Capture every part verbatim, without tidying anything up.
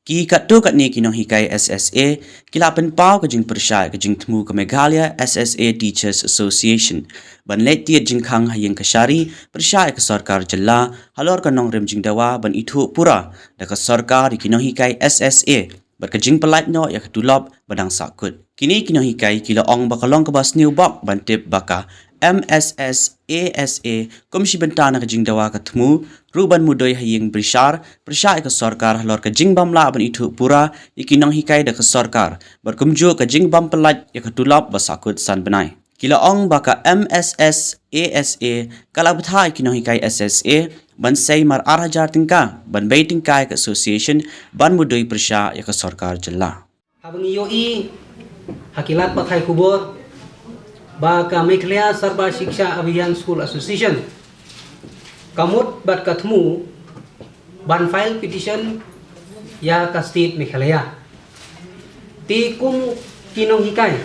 Ki katto katne ki nonghikai S S A ki la pynpaw ka jingpyrshah ka jingthmu ka Meghalaya S S A Teachers Association ban leit tied jingkhang ha ïing kashari pyrshah ïa ka sorkar jylla halor ka nongrim jingdawa ban ithuh pura da ka sorkar ïa ki nonghikai S S A bad ka jingpyllait noh ïa ka tulop ba dang sahkut. Kine ki nonghikai ki la ong ba ka long kaba sniew bok ban tip ba ka M S S A S A kum shi bynta na ka jingdawa ka thmu ruh ban mudui ha ïing bishar pyrshah ïa ka sorkar halor ka jingbym lah ban ithuh pura ïa ki nonghikai da ka sorkar bad kumjuh ka jingbym pyllait ïa ka tulop ba sahkut san bnai. Ki la ong ba ka M S S A S A ka la bthah ïa ki nonghikai S S A ban sei mar ar hajar tyngka ban bei tyngka ïa ka association ban mudui pyrshah ïa ka sorkar jylla. Haba ngi ïohi ha ki lad pathai khubor ba ka Meghalaya Sarva Shiksha Abhiyan School Association ka mut bad ka thmu ban file petition ïa ka state Meghalaya. Te kum ki nonghikai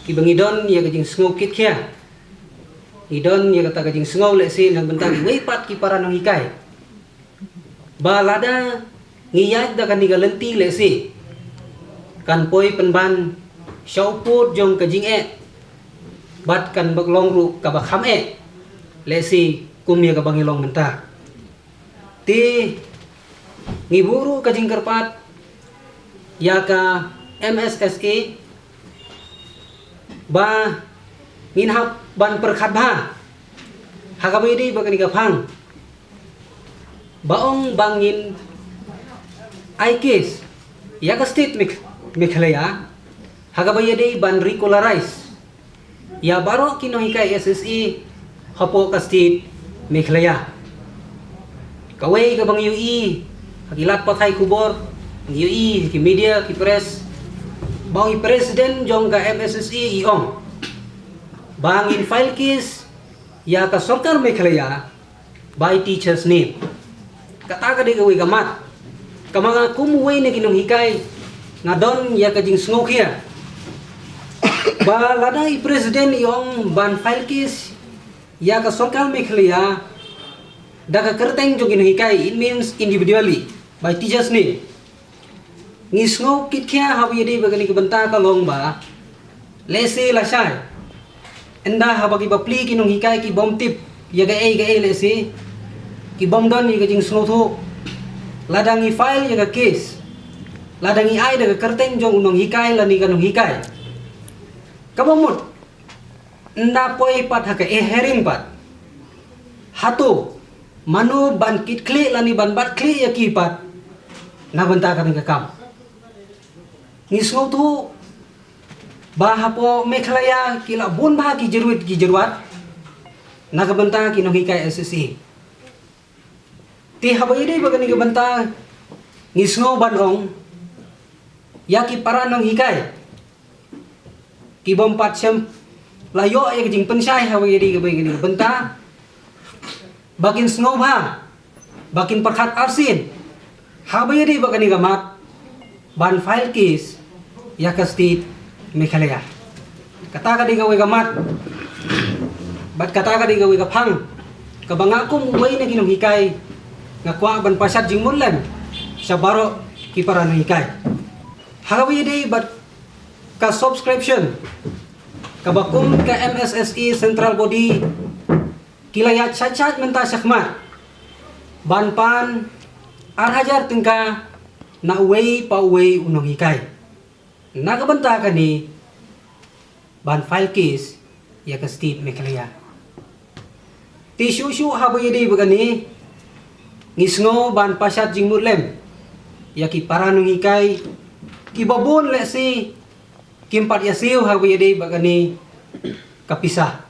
kiba ngi don ïa ka jingsngew kitkhia, ngi don ïa kata ka jingsngew lehse na ka bynta kiwei pat ki para nonghikai ba lada ngi ïaid da kane ka lynti lehse kan poi pynban sha u pud jong ka jingeh bad kan bak long ruh kaba kham eh lehse kum ïa kaba ngi long mynta. Te ngi buh ruh ka jingkyrpad ïa ka M S S A ba ngin hap ban pyrkhat bha ha kaba ïadei bad kane ka phang ba ong ba ngin ai case ïa ka state Megh- Meghalaya ha kaba ïadei ban regularise ïa baroh ki nonghikai S S A hapoh ka state Meghalaya. Kawei kaba ngi ïohi ha ki lad pathai khubor, ngi ïohi ha ki media, ki press, ba ong i president jong ka M S S A i ong ba ngin file case ïa ka sorkar Meghalaya by teacher's name. Kata ka dei kawei ka mat kaba nga kum uwei na ki nonghikai nga don ïa ka jingsngewkhia ba lada i president i ong ban file case ïa ka sorkar Meghalaya da ka kyrteng jong ki nonghikai, it means individually by teacher's name. Ngi sngew kitkhia haba ïadei bad kane ka bynta ka long ba lehse lashai ynda haba ki bapli ki nonghikai ki bym tip ïa kaei kaei lehse ki bym don ïa ka jingsngewthuh, lada ngi file ïa ka case, lada ngi ai da ka kyrteng jong u nonghikai lane ka nonghikai, kaba mut ynda poi pat ha ka e hearing pat, hato mano ban kitkhlieh lane ban bat khlieh ïa ki pat na bynta kane ka kam? Ngi sngewthuh ba hapoh Meghalaya ki la bun bha ki jyrwit ki jyrwat na ka bynta ki nonghikai S S A. Te haba ïadei bad kane ka bynta ngi sngew ban ong ïa ki para nonghikai ki bym pat shym la ïoh ïa ka jingpynshai haba ïadei bad kane ka bynta ba kin sngewbha, ba kin pyrkhat arsien haba ïadei bad kane ka mat ban file case ïa ka state Meghalaya. Kata ka dei kawei ka mat bad kata ka dei kawei ka phang kaba nga kum uwei na ki nonghikai nga kwah ban pashat jingmut lem sha baroh ki para nonghikai. Haba ïadei bad ka subscription kaba kum ka M S S A Central Body ki la ïaid shait shait mynta shakhmat ban pan ar hajar tyngka na uwei pa uwei u nonghikai na ka bynta kane ban file case ïa ka state Meghalaya. Te shuh shuh haba ïadei bad kane ngi sngew ban pashat jingmut lem ïa ki para nonghikai kiba bun lehse kim pat ïasiew haba ïadei bad kane ka pisa.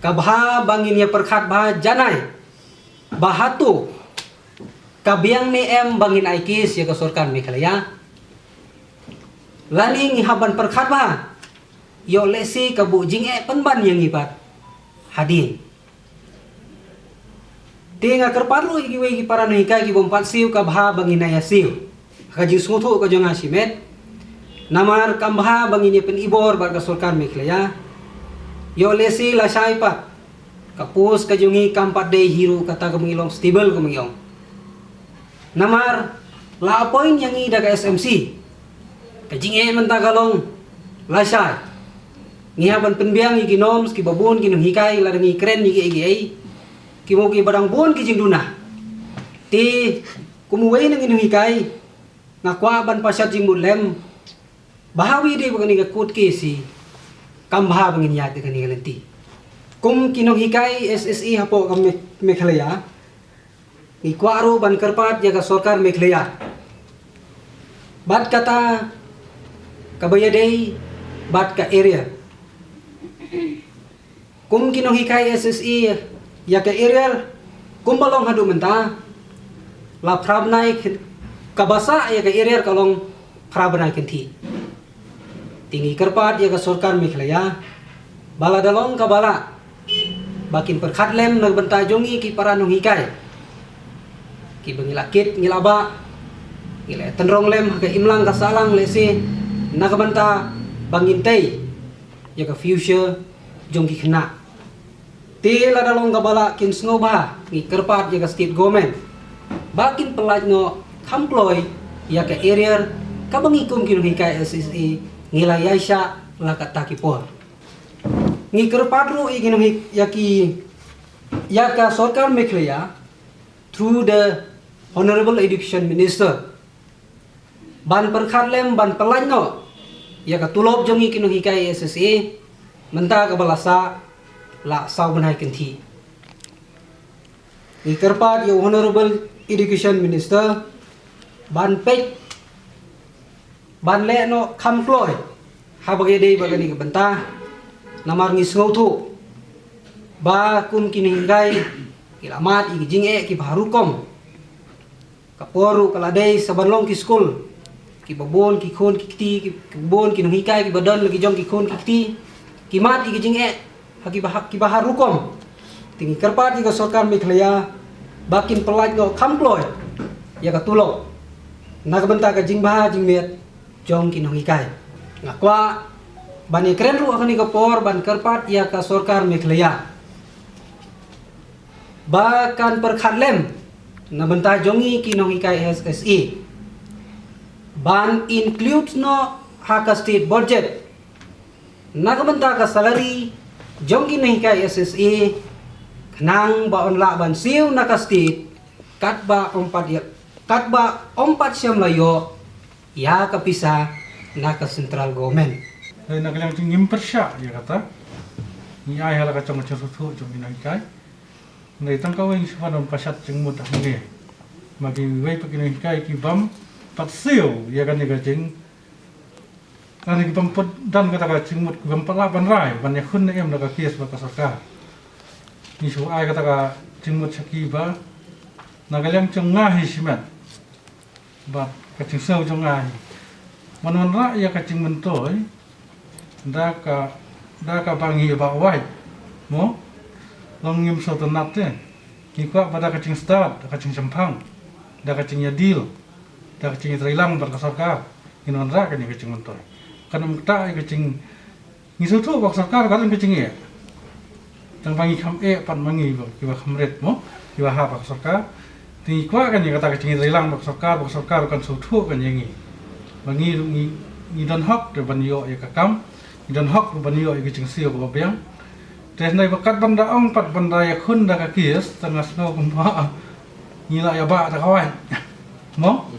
Ka bha ba ngin ïa pyrkhat bha janai ba hato ka biang ne em ba ngin ai case ïa ka sorkar Meghalaya, lane ngi hap ban pyrkhat bha ïoh lehse ka buh jingeh pynban ïa ngi pat hadien. Te nga kyrpad ruh ïa kiwei ki para nonghikai ki bym pat siew, ka bha ba ngin ïa siew ha ka jingsngewthuh ka jong nga shimet. Namar kam bha ba ngin ïa pynibor bad ka sorkar Meghalaya. Ïoh lehse lashai pat ka post ka jong ngi kam pat dei hi ruh kata kaba ngi long stable kaba ngi ong. Namar La appoint ïa ngi da ka S M C. Ka jingeh mynta ka long lashai. Ngi hap ban pynbiang ïa ki norms kiba bun ki nonghikai lada ngi kren ïa kiei kiei. Ki mut kiba dang bun ki jingduna. Te kum uwei na ngi nonghikai, nga kwah ban pashat jingmut lem ba ha kaba ïadei bad kane ka court case, kam bha ba ngin ïaid da kane ka lynti. Kum ki nonghikai S S A hapoh ka Me-, Meghalaya, ngi kwah ruh ban kyrpad ïa ka sorkar Meghalaya bad kata kaba ïadei bad ka arrear. Kum ki nonghikai S S A, ïa ka arrear kumba long haduh mynta, la phra bnai kyn-, kaba sah ïa ka arrear ka long phra bnai kynthih. Te ngi kyrpad ïa ka sorkar Meghalaya ba lada long kaba lah, ba kin pyrkhat lem na ka bynta jong ngi ki para nonghikai kiba ngi la kit ngi la bah, ngi la tynrong lem ha ka imlang ka sahlang lehse na ka bynta ba ngin tei ïa ka future jong ki khynnah. Te lada long kaba lah, kin sngewbha ngi kyrpad ïa ka state government ba kin pyllait noh kham kloi ïa ka arrear kaba ngi kum ki nonghikai S S A ngi la ïaishah la katta ki por. Ngi kyrpad ruh ïa ki nonghi-, ïa ki, ïa ka sorkar Meghalaya through the Honorable Education Minister ban pyrkhat lem ban pyllait noh ïa ka tulop jong ngi ki nonghikai S S A mynta kaba la sah la saw bnai kynthih. Ngi kyrpad ïa u Honorable Education Minister ban peit, ban leh noh kham kloi ha kaba ïadei bad kane ka bynta. Namar ngi sngewthuh ba kum ki nonghikai ki la mad ïa ki jingeh kiba ha rukom. Ka por ruh ka la dei sa ban long ki skul kiba bun ki khun ki kti, ki, kiba bun ki nonghikai kiba don la ki jong ki khun ki kti, ki mad ïa ki jingeh ha kiba ha, kiba ha rukom. Te ngi kyrpad ïa ka sorkar Meghalaya ba kin pyllait noh kham kloi ïa ka tulop na ka bynta ka jingbha jingmiat jong ki nonghikai. Nga kwah ban ïakren ruh ha kane ka por ban kyrpad ïa ka sorkar Meghalaya ba kan pyrkhat lem na bynta jong ngi ki nonghikai S S A ban include noh ha ka state budget na ka bynta ka salary jong ki nonghikai S S A, khnang ba yn lah ban siew na ka state katba ym pat ïa, katba ym pat shym la ïoh ïa ka pisa na ka central government. Hei, na ka liang jong ngi ngim pyrshah ïa kata. Ngi ai ha la ka jong ka jingsngewthuh jong ki nonghikai. Hynrei tang kawei ngi shu wan ban pashat jingmut ha ngi, ma kiwei pat ki nonghikai ki bym pat siew ïa kane ka jing, kane ki bym pat don kata ka jingmut, ki bym pat lah ban rai ban ïakhun ne em da ka case bad ka sorkar. Ngi shu ai kata ka jingmut sha ki ba na ka liang jong nga hi shimet bad ka jingsngew jong nga hi, man wanrah ïa ka jingmyntoi da ka, da kaba ngi ïa ba wai, mo, long ngim sngewtynnat te. Ngi kwah ba da ka jingstad, da ka jingshemphang, da ka jingïadil, da ka jingïatreilang bad ka sorkar, ngin wanrah kane ka jingmyntoi. Kan ym ktah ïa ka jing Ngi sngewthuh ba ka sorkar ka don ka jingeh. Tang ba ngi kham eh pat ma ngi ba kiba kham rit mo, kiba hap ha ka sorkar. Te ngi kwah kan ïa kata ka jingïatreilang bad ka sorkar, ba ka sorkar kan sngewthuh kan ïa ngi. Ba ngi, ngi, ngi don hok te ban ïoh ïa ka kam, ngi don hok ban ïoh ïa ka jingsiew kaba biang. Te hynrei ba kat ban da ong pat ban da ïakhun da ka case, tang nga sngew kumba ngi la ïa bah da ka wai. Mo?